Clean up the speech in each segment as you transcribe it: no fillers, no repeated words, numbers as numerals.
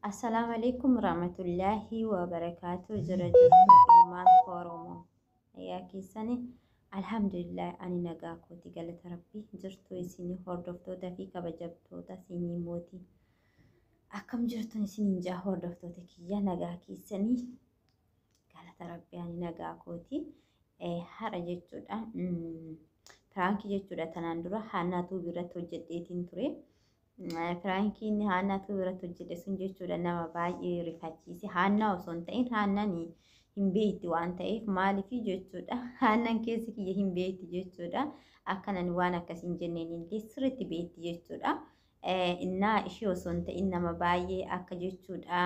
Assalaamu alaikum warahmatullaahi wabarakaatu. Jira jirtu ilmaan Oromoo. Ayyaa keessani, alhamdulillah, ani nagaa kooti, galata Rabbii. Jirtu isin hordoftoota fi kabajamtoota sanyii mootii. Akkam jirtun isiniin jaa, hordoftoota kiyya? Nagaa keessanii, galata Rabbii, ani nagaa kooti. Har'a jechuudha, Piraankii jechuudha, tanaan dura Haannaa Tuubii irratti hojjedheetiin ture. Piraankiin Haannaa Tuubii irratti hojjedhe sun jechuudha nama baay'ee rifachiise. Haannaa osoo hin ta'in Haannaan hin beekti waan ta'eef, maaliif jechuudha, Haannaan keessi kiyya hin beekti jechuudha. Akkanan waan akkasii hin jenneen illee sirriitti beekti jechuudha. Innaa ishee osoo hin ta'in nama baay'ee akka jechuudha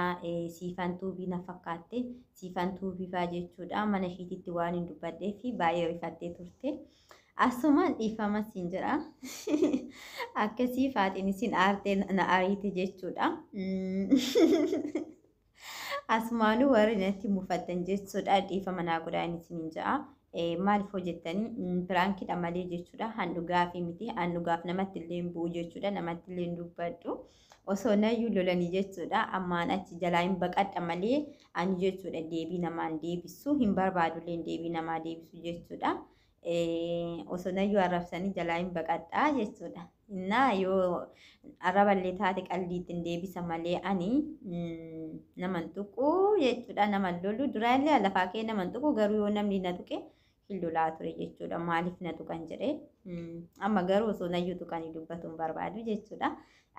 Siifan Tuubii na fakkaatte, Siifan Tuubii faa jechuudha, mana ishiititti waan hin dubbadhee fi baay'ee rifattee turte. Asumaan dhiifama siin jedha. Akkasii faaxiin isin aartee na ariite jechuudha. Asumaanuu warri natti mufattan jechuudha, dhiifama naa godhaa inni isiniin jedha. Maaliif hojjettanii, piraankiidha malee jechuudha. Han dhugaafi miti. Han dhugaaf namatti illee hin bu'u jechuudha. Namatti illee hin dubbadhu. Osoo nayyuu lolanii jechuudha. Ammaan achi jalaa hin baqadha malee ani jechuudha deebii namaan deebisu hin barbaadu illee, deebii namaa deebisu jechuudha. Osoo nayyuu arrabsanii jalaa hin baqadhaa jechuudha. Innaa yoo arraballee taate qalbiitti hin deebisa malee ani naman tuqu jechuudha. Naman lolu duraallee lafaa kee naman tuqu, garuu yoo namni na tuqe hin lolaa ture jechuudha. Maaliif na tuqan jedhee, amma garuu osoo nayyuu tuqanii dubbatu hin barbaadu jechuudha.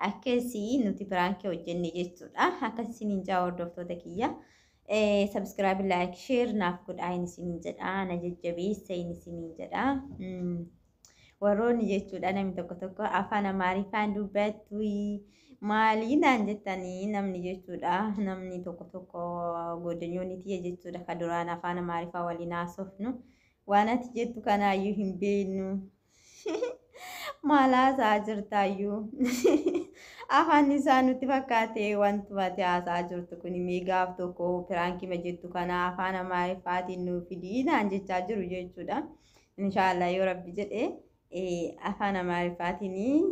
Akkasii nuti piraankii hojjenne jechuudha. Akkas isiniin jaa, hordoftoota kiyya. Subscribe, like, share naaf godhaa inni isiniin jedha. Na jajjabeessa inni isiniin jedha. Warroonni jechuudha namni tokko tokko afaan Amaariffaan dubbattu maalii naan jettanii, namni jechuudha, namni tokko tokko godinyoonni tiyya jechuudha ka duraan afaan Amaariffaa waliin haasofnu, waan ati jettu kanaayyuu hin beeknu, maal haasaa jirtaayyuu, afaan isaa nutti fakkaate, wantuma ati haasaa jirtu kun, mee gaaf tokko piraankima jettu kana afaan Amaariffaatiin nuu fidii naan jechaa jiru jechuudha. Inshaallah, yoo Rabbi jedhe afaan Amaariffaatiin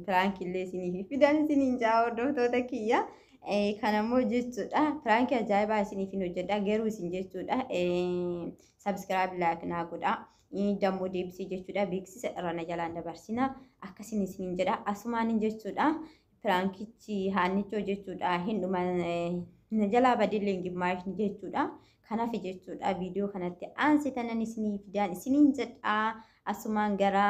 piraankillee isiniif fidan isiniin jaa, hordoftoota kiyya. Kanammoo jechuudha piraankii ajaa'ibaa isiniif hin hojjedha, garuu isin jechuudha subscribe, like naa godhaa. Dammoo deebisee jechuudha beeksisa irra na jalaan dabarsina akkasiin isiniin jedha. Asumaan jechuudha piraankichi haannichoo jechuudha hin dhuma na jalaa badillee gimmaashni jechuudha. Kanaaf jechuudha viidiyoo kanatti aansitanan isinii fidaan isiniin jedha. Asumaan gara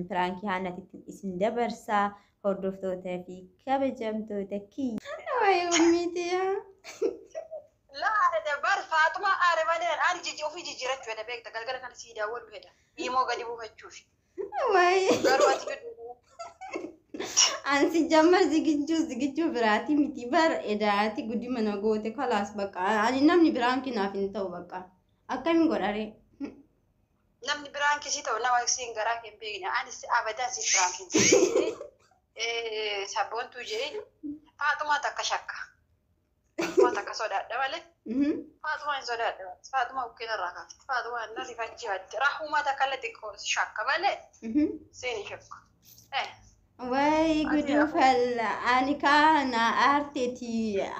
piraankii haannatitti isin dabarsa, hordoftoota fi kabajamtoota kiyya. Waayee ummiitiyaa. Laa, bar Faaxumaa aare malee ani jijji ofii jijjiirachuu hedha, beekta, galgala kana sii daawwadhu hedha. Imoo gadi buufachuuf. Waayee. Garuu ati giddu. Ansi jammar zigijjuu biraati miti bar, edaati guddi mana goote, kalaas bakka ani namni biraan kinaaf hin ta'u, bakka akkamiin godharee. Namni biraan kisii ta'u nama siin garaa kee hin beekne, ani si abadan si biraan hin sabboontuu jee Faaxumaa takka shakka. Faaxumaa takka sodaadha malee. Faaxumaa hin sodaadha. Faaxumaa bukkeen irraa kaafte. Faaxumaa na rifachiifatti. Rahumaa takka illee xiqqoo shakka malee siin hin shakku. Wayi guduu falla, ani kaana aarteeti,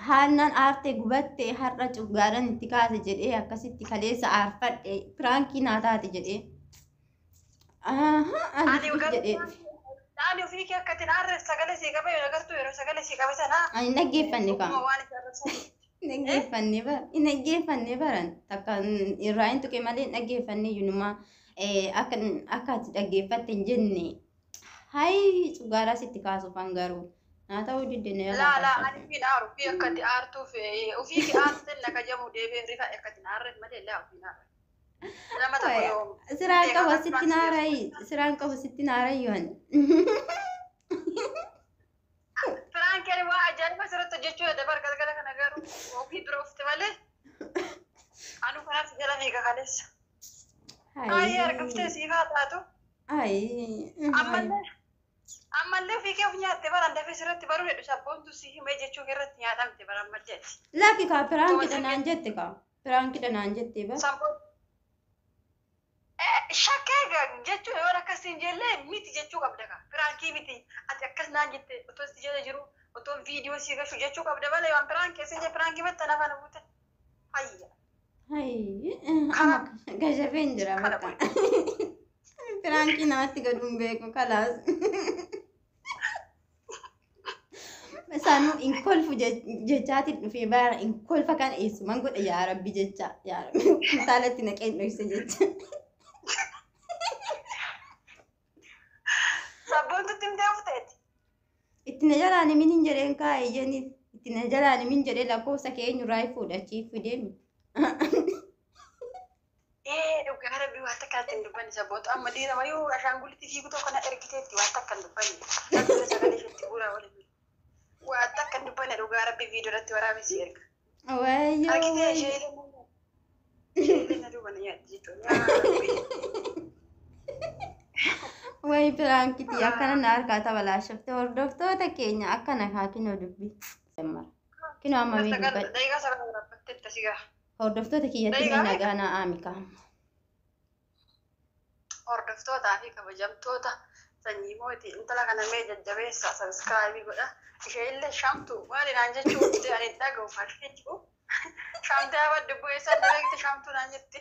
haannaan aarte gubatte, har'a cuggaadhaan itti kaase jedhee akkasitti kaleessa aarfadhe, piraankii naa taate jedhee. Ani jedhee. Ani ofii kee akka ittiin aarre sagalee sii qabe agartuu, yeroo sagalee sii qabe sana. Ani hin dhaggeeffanne kaa. Waan itti arrabsan. Hin dhaggeeffanne bara. Hin dhaggeeffanne baran. Takka irraa hin tuqe malee hin dhaggeeffanne yunumaa akka ati dhaggeeffatte hin jenne. Hayi, cuggaaraa sitti kaasuufan garuu. Naa ta'uu didde na Laa laa, ani ofiin aaru, ofii akka itti aartuuf, ofii kee aarteen na kajamu deebi'ee rifa akka ittiin aarre malee, laa, ofiin aarre. Nama tokko yoo Siraan qaba sitti naarayi. Siraan qaba sitti naarayi yoon. Piraankii waa ajaa'iba asirratti hojjechuu yaada bar galgala kana, garuu ofii bira ufte malee. Anu kanaaf jala fiiga kaleessa. Baay'ee argaftee siif haa taatu. Ayi. Ammallee ofii kee of nyaatte bara, dafee sirratti baruu jedhu, sabboontu si himee jechuu irratti nyaatamte bara ammallee. Lakki kaa, piraankidha naan jette kaa. Piraankidha naan jette bar. Sabboon shakkee jechuun yoo akkas hin jelle miti jechuu qabda kaa. Piraankii miti, ati akkas naan jette otoo si jala jiru. Otoo viidiyoo sii gashu jechuu qabda malee waan piraankii isin jee piraankii matta nafa na buute. Hayya. Hayyi amma gashafeen jira Kana bakka. Piraankii namatti godhuun beeku kalaas. Isaanuu hin kolfu jechaatiin dhufee bara hin kolfa kana eessuman godha yaa rabbi jecha yaa rabbi kuntaalatti naqee hin dhoyse jecha. Sabboontutti himtee ufteeti. Itti na jalaan himin hin jedheen kaa'e jeni itti na jalaan himin jedhee lakkoofsa kee eenyurraa fuudhachii fideemi. Ee dhugaa rabbii waan takka hin dubbanne sabboontu amma dhiira mayuu ashaangullitti fiigu tokko na ergiteetti waan takka hin dubbanne. Sagalee sagalee isheetti guuraa waliin. Waan takka hin dubbanne dhugaa rabbii viidiyoo irratti waraabee si erga. Wayyoo Argitee wayyoo. ishee illee na duuba na nyaatti jechuudha. Yaa Rabbi. Wayi piraankiti akkana na harkaa tabalaashafte hordoftoota keenya akkana kaa kinoo dubbi. Kinoo amma mee dubbadhe. Daqiiqaa sagal waraabbatteetta si gaha. Hordoftoota kiyyatti mee Daqiiqaa nagaa naa aami kaa. Hordoftootaa fi kabajamtoota sanyii mootii intala kana mee jajjabeessa sabiskiraayibii godha. Ishee illee shamtu maali naan jechuu itti ani hin dhaga'u fakkii shamtee abaddu bu'eessa dalagte shamtuu naan jetti.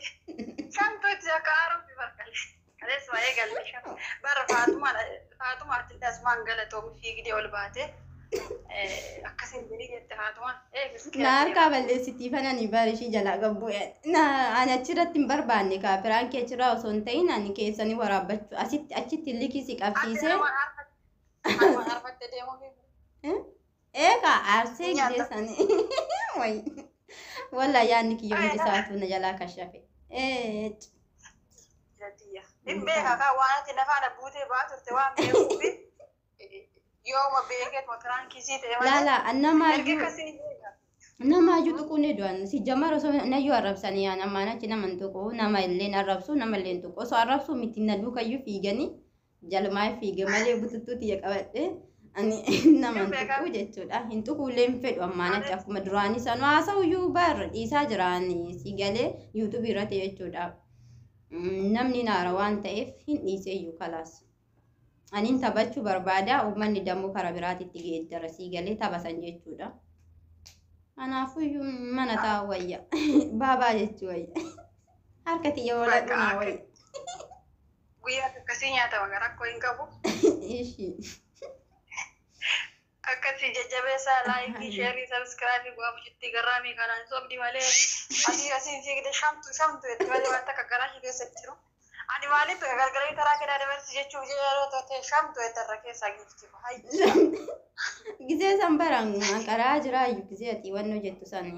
Shamtuu itti akka aaruuf barkale. Kaleessa waa'ee galte shamtu. Bara faatumaan faatumaatti illee asumaan galatoomi fiigdee ol baate akkasin jedhii jette faatumaan. Ee Na miskiina. harkaa balleessitii fanani bari ishii jalaa gabbu'e. Na ani achirratti hin barbaanne kaa piraankii achirraa osoo hin ta'in ani keessanii waraabbachuu asitti achitti likisi Ati qabsiisee. namaan arfatte deemuu Eegaa aarsee Nyaata. gisee sanii. Wayi. Walla yaadni kiyya hundi isaatu na jalaa kashafe. Ee. Jatiyya. Hin beeka kaa waan ati nafaana buutee ba'aa turte waan beekuufi yooma beekeet piraankii sii ta'e malee Laala erga namaayyuu akkasii ni beeka. namaayyuu tuquun du'an si jamara osoo nayyuu arrabsanii yaa namaan achi nama hin tuqu nama illee arrabsu nama illee hin tuqu osoo arrabsu miti na duukayyuu fiiganii jalmaa fiige malee bututtuu tiyya qabadhe ani nama hin tuqu jechuudha hin tuqullee hin fedhu ammaan achi akkuma duraanii sanu haasa'uyyuu barra dhiisaa jiraanii si galee yuutuubii irratti jechuudha. Namni naara waan ta'eef hin dhiiseyyuu kalaas. Aniin taphachuu barbaada uummanni dammoo karaa biraatitti geeddara sii galee taphasan jechuudha. Kanaafuyyuu mana taa'u wayya. Baabaa jechuu wayya. Harka xiyya Bakka ooladhu naa akka wayya. guyyaa akkasii nyaatama rakkoo hin qabu. Ishii. Akkasii jajjabeessaa laayikii sheerii sabiskiraayibii bu'aa bujitti garraamii kanaan sobdi malee asii asiin fiigde shamtu shamtu jetti malee waan takka garaa ishee keessa jiru. Ani maaliif gargaree karaa kenaa dabarsi jechuuf yeroo ta'e shamtu jetti irra keessaa giifti. Hayyi. Gizee san baran karaa jiraayyuu gizee ati wannoo jettu san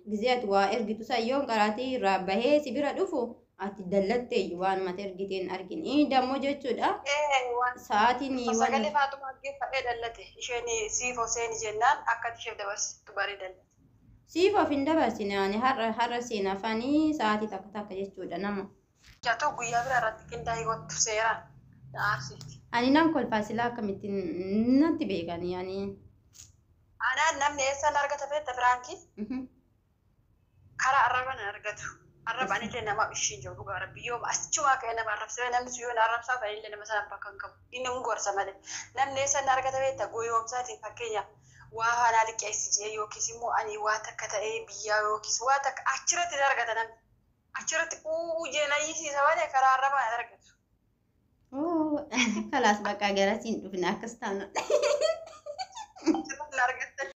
gizee ati waa ergitu san yoon karaatii irraa bahee si bira dhufu ati dallatteeyyu waan mata ergiteen argin. Inni dammoo jechuudha Ee waan sa'aatiin wanni sagalee Faatumaa geeffadhee dallate isheen siif Hoseen jennaan akka isheef dabarsitu barii dallate. Siif of hin dabarsine ani har'a har'a seenafanii sa'aatii takka takka jechuudha nama. Jaatoo guyyaa biraa irratti qindaa'ee kottu seeraan na aarsiiti. Ani nan kolfaa silaa akkamittiin natti beekanii ani. Anaan namni eessaan argata feetta firaankii karaa arraba nan argatu. Arraba anillee nama ishiin jiru dhugaa rabbi yoo achumaa ka'ee nama arrabsee namni sun yoo na arrabsaa ta'e illee nama sana bakka hin qabu. Inni hin gorsa malee. Namni eessaan argata feetta goyoomsaatiin fakkeenyaaf waa faanaa liqeessi jee yookiis immoo ani waa takka ta'ee biyyaa yookiis waa takka achirratti ni argata namni. Achirratti uuu jee na hiisiisa malee karaa arrabaa hin argatu. Oo kalaas bakka garasiin dhufne akkas taana. Achirratti hin argatan.